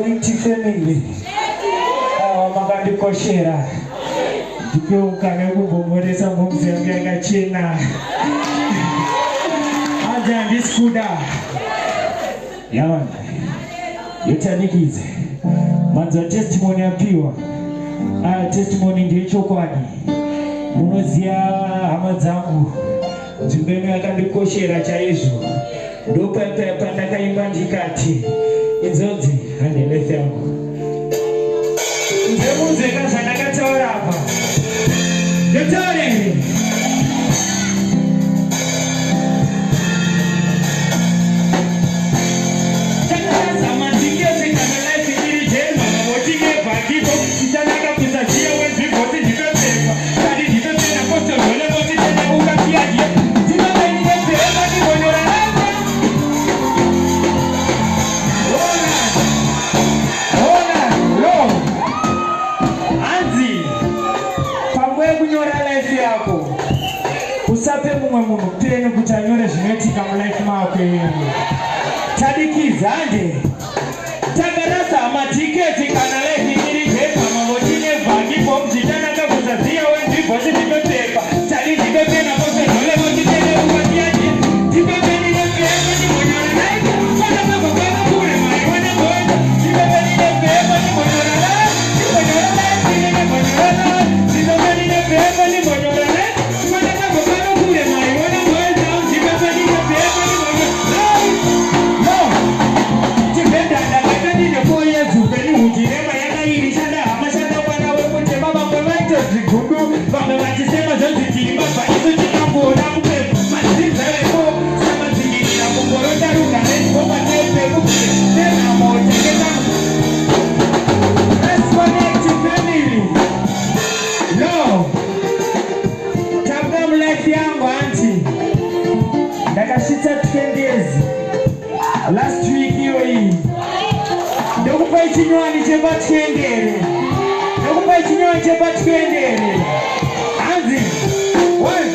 Connect family. Awa makandikoshera. Ndipe mukana wekumbomhoresa mhomzi yangu yakachena. Hanzi handisi kuda. Yawana. Yotanikidze. Manzwa testimony apiwa. Ah, testimony ndeyechokwadi. Munoziva hama dzangu. Nzvimbo ino yakandikoshera chaizvo. Ndopaipa pandakaimba ndikati inzonzi handelefe yangu. Nzemunzeka zvandakataura apa. Ndotaura here? Usape mumwe munhu peni kuti anyore zvinoitika mulife mako iwewe. Tadikiza hande. Takarasa matiketi kana life iri jepama votine vhaki pomchitanaka kusaziya wenzvibho ndipe pepa. Tadi ndipe pena pose ndole votitene ukatiyaje. Ndipe peni nepepa ndimbonyora life. Kana baba kana kure mai wana goita. Ndipe peni nepepa ndimbonyora life. Ndimbonyora life ndimbonyora life. Ndipe peni nepepa ndimbonyora life. Kana baba kana kure mai wana goita. Ndipe peni nepepa ndimbonyora life. No. Chibhenda ndakatandine 4 years upenyu huchirema yakairishanda hama shanda mwana wekutema vamwe vaita zvigudu vamwe vachisema zvonzi tiimbabva isu tingangoona kupepa madzinza veko samadzingirira mungorota rugare ndikomatepekupire nenhamo tengesa. Let's connect, family. No tabuda mulife yangu hanti ndakasvitsa 20 years last week iyoyi. Ndokupai chinyowani chepatwendere, ndokupai chinyowani chepatwendere. Hanzi 1